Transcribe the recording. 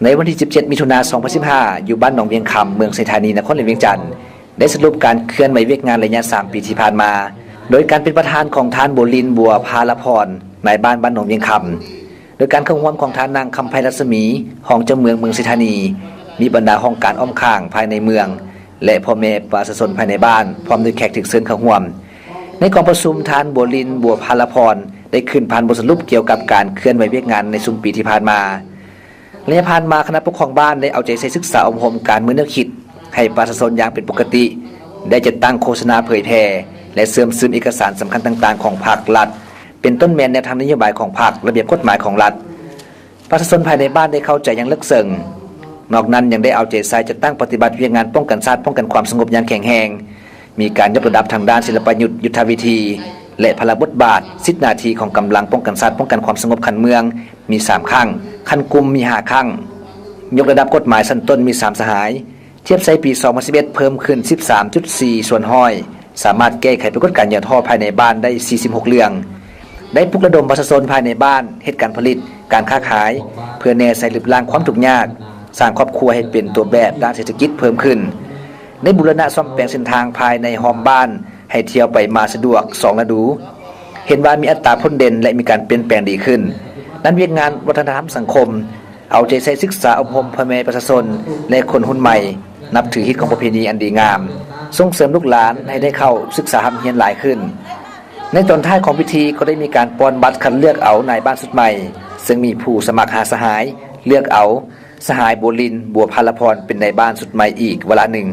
ໃນວັນທີສິບເຈັດ ມິຖຸນາ ສອງພັນສິບຫ້າ ຢູ່ບ້ານໜອງວຽງຄຳ ເມືອງໄຊທານີ ນະຄອນຫຼວງວຽງຈັນ ໄດ້ສະຫຼຸບການເຄື່ອນໄຫວວຽກງານໄລຍະສາມປີທີ່ຜ່ານມາ ໂດຍການເປັນປະທານຂອງທ່ານ ບົວລິນ ບົວພາລະພອນ ນາຍບ້ານບ້ານໜອງວຽງຄຳ, ໂດຍການເຂົ້າຮ່ວມຂອງທ່ານນາງ ຄຳໄພລັດສະໝີ ຮອງເຈົ້າເມືອງເມືອງໄຊທານີ, ມີບັນດາຫ້ອງການອ້ອມຂ້າງພາຍໃນເມືອງ ແລະ ພໍ່ແມ່ປະຊາຊົນພາຍໃນບ້ານ ພ້ອມດ້ວຍແຂກຖືກເຊີນເຂົ້າຮ່ວມ. ໃນກອງປະຊຸມ, ທ່ານ ບົວລິນ ບົວພາລະພອນ ໄດ້ຂຶ້ນຜ່ານບົດສະຫຼຸບກ່ຽວກັບການເຄື່ອນໄຫວວຽກງານໃນຊຸມປີທີ່ຜ່ານມາ. ໄລຍະຜ່ານມາ, ຄະນະປົກຄອງບ້ານໄດ້ເອົາໃຈໃສ່ສຶກສາອົບຮົມການເມືອງແນວຄິດໃຫ້ປະຊາຊົນຢ່າງເປັນປົກກະຕິ, ໄດ້ຈັດຕັ້ງໂຄສະນາເຜີຍແຜ່ ແລະ ເຊື່ອມຊຶມເອກະສານສຳຄັນຕ່າງໆຂອງພັກລັດ ເປັນຕົ້ນແມ່ນແນວທາງນະໂຍບາຍຂອງພັກ, ລະບຽບກົດໝາຍຂອງລັດ. ປະຊາຊົນພາຍໃນບ້ານໄດ້ເຂົ້າໃຈຢ່າງເລິກເຊິ່ງ. ນອກນັ້ນຍັງໄດ້ເອົາໃຈໃສ່ຈັດຕັ້ງປະຕິບັດວຽກງານປ້ອງກັນຊາດ, ປ້ອງກັນຄວາມສະຫງົບຢ່າງແຂງແຮງ, ມີການຍົກລະດັບທາງດ້ານສິລະປະຍຸດ, ຍຸດທະວິທີ ແລະ ພາລະບົດບາດ, ສິດໜ້າທີ່ຂອງກຳລັງປ້ອງກັນຊາດ, ປ້ອງກັນຄວາມສະຫງົບຂັ້ນເມືອງ ມີສາມຄັ້ງ, ຂັ້ນກຸ່ມມີຫ້າຄັ້ງ, ຍົກລະດັບກົດໝາຍຊັ້ນຕົ້ນມີສາມສະຫາຍ, ທຽບໃສ່ປີສອງພັນສິບເອັດ ເພີ່ມຂຶ້ນສິບສາມຈຸດສີ່ສ່ວນຮ້ອຍ, ສາມາດແກ້ໄຂປາກົດການຫຍໍ້ທໍ້ພາຍໃນບ້ານໄດ້ສີ່ສິບຫົກເລື່ອງ, ໄດ້ປຸກລະດົມປະຊາຊົນພາຍໃນບ້ານເຮັດການຜະລິດ, ການຄ້າຂາຍ ເພື່ອແນໃສ່ລຶບລ້າງຄວາມທຸກຍາກ, ສ້າງຄອບຄົວໃຫ້ເປັນຕົວແບບດ້ານເສດຖະກິດເພີ່ມຂຶ້ນ, ໄດ້ບູລະນະສ້ອມແປງເສັ້ນທາງພາຍໃນຮອບບ້ານໃຫ້ທ່ຽວໄປມາສະດວກສອງລະດູ, ເຫັນວ່າມີອັດຕາຜົນເດັ່ນ ແລະ ມີການປ່ຽນແປງດີຂຶ້ນ. ດ້ານວຽກງານວັດທະນະທຳສັງຄົມ ເອົາໃຈໃສ່ສຶກສາອົບຮົມພໍ່ແມ່ປະຊາຊົນ ແລະ ຄົນຮຸ່ນໃໝ່ ນັບຖືຮີດຄອງປະເພນີອັນດີງາມ, ສົ່ງເສີມລູກຫຼານໃຫ້ໄດ້ເຂົ້າສຶກສາຮ່ຳຮຽນຫຼາຍຂຶ້ນ. ໃນຕອນທ້າຍຂອງພິທີກໍໄດ້ມີການປ່ອນບັດຄັດເລືອກເອົານາຍບ້ານຊຸດໃໝ່, ເຊິ່ງມີຜູ້ສະໝັກຫ້າສະຫາຍ ເລືອກເອົາສະຫາຍ ບົວລິນ ບົວພາລະພອນ ເປັນນາຍບ້ານຊຸດໃໝ່ອີກວາລະໜຶ່ງ.